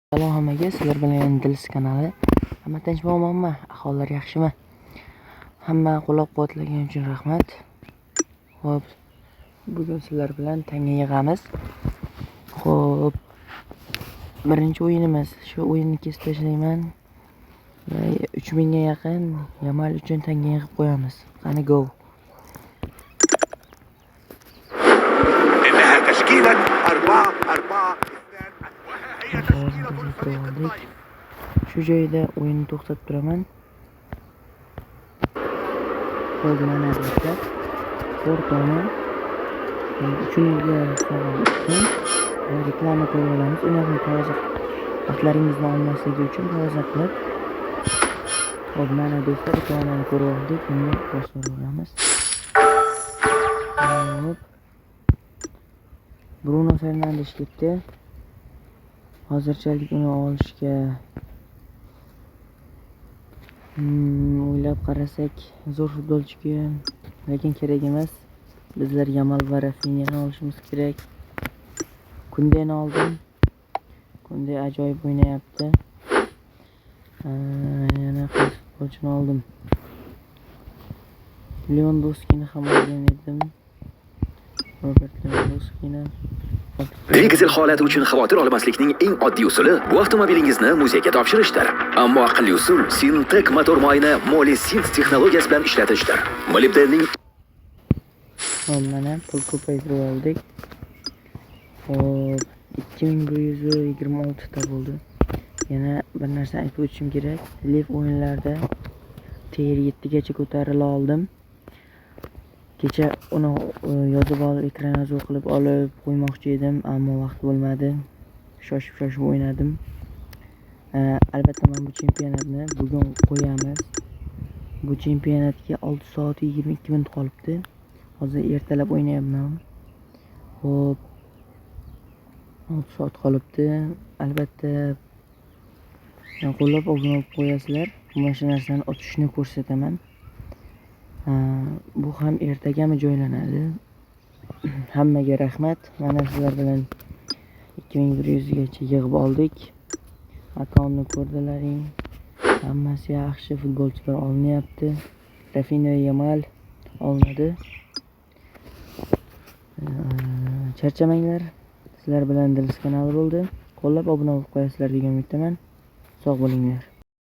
Salom hammaga, sizlar bilan Dils kanali. Hamma tinchmi, omonmi? Ahvollar yaxshimi? Hamma qo'llab-quvvatlagan uchun rahmat. Xo'p, bugun sizlar bilan tanga yig'amiz. Xo'p, birinchi o'yinimiz. Shu o'yinni kesib tashlayman. Va 3000 ga yaqin Yamal uchun tanga yig'ib qo'yamiz. Qani go. إنها تشكيلة 4 4 2 وها هي تشكيلة الفريق الضيف. Shu joyda o'yinni to'xtatib turaman. Xo'p, mana do'stlar. Portoni 3 ga sog'indim. Reklama ko'rib olamiz. Uni ham pauza, vaqtlaringizni olmasligi uchun pauza qilib. Xo'p, mana do'stlar, reklamani ko'rib oldik. Endi bosaveramiz. Xo'p. Bruno Fernandes ketdi. Hozirchalik uni olishga o'ylab qarasak, zo'r futbolchi, lekin kerak emas. Bizlar Yamal va Rafinyani olishimiz kerak. Kundeni oldim. Kunde ajoyib o'ynayapti. Yana qaysi futbolchini oldim? Lewandowskini ham olgan edim. Robert Lewandowskini. Dvigatel holati uchun xavotir olmaslikning eng oddiy usuli bu avtomobilingizni muzeyga topshirishdir. Ammo aqlli usul Sintek motor moyini Moli Sint texnologiyasi bilan ishlatishdir. Molibdenning Xo'p, mana pul ko'paytirib oldik. Xo'p, 2126 ta bo'ldi. Yana bir narsa aytib o'tishim kerak. Live o'yinlarda tier 7 gacha ko'tarila oldim. Kecha uni yozib olib, ekran yozuv qilib olib qo'ymoqchi edim, ammo vaqt bo'lmadi. Shoshib-shoshib o'ynadim. Albatta mana bu chempionatni bugun qo'yamiz. Bu chempionatga 6 soat 22 minut qolibdi. Hozir ertalab o'ynayapman. Xo'p. 6 soat qolibdi. Albatta qo'llab obuna bo'lib qo'yasizlar. Mana shu narsani otishni ko'rsataman. Bu ham ertagami joylanadi. Hammaga rahmat. Mana sizlar bilan 2100 gacha yig'ib oldik. Akonni ko'rdilaring. Hammasi yaxshi, futbolchilar olinyapti. Rafinha, Yamal olinadi. Charchamanglar. Sizlar bilan Dils kanali bo'ldi. Qo'llab obuna bo'lib qo'yasizlar degan umiddaman. Sog' bo'linglar.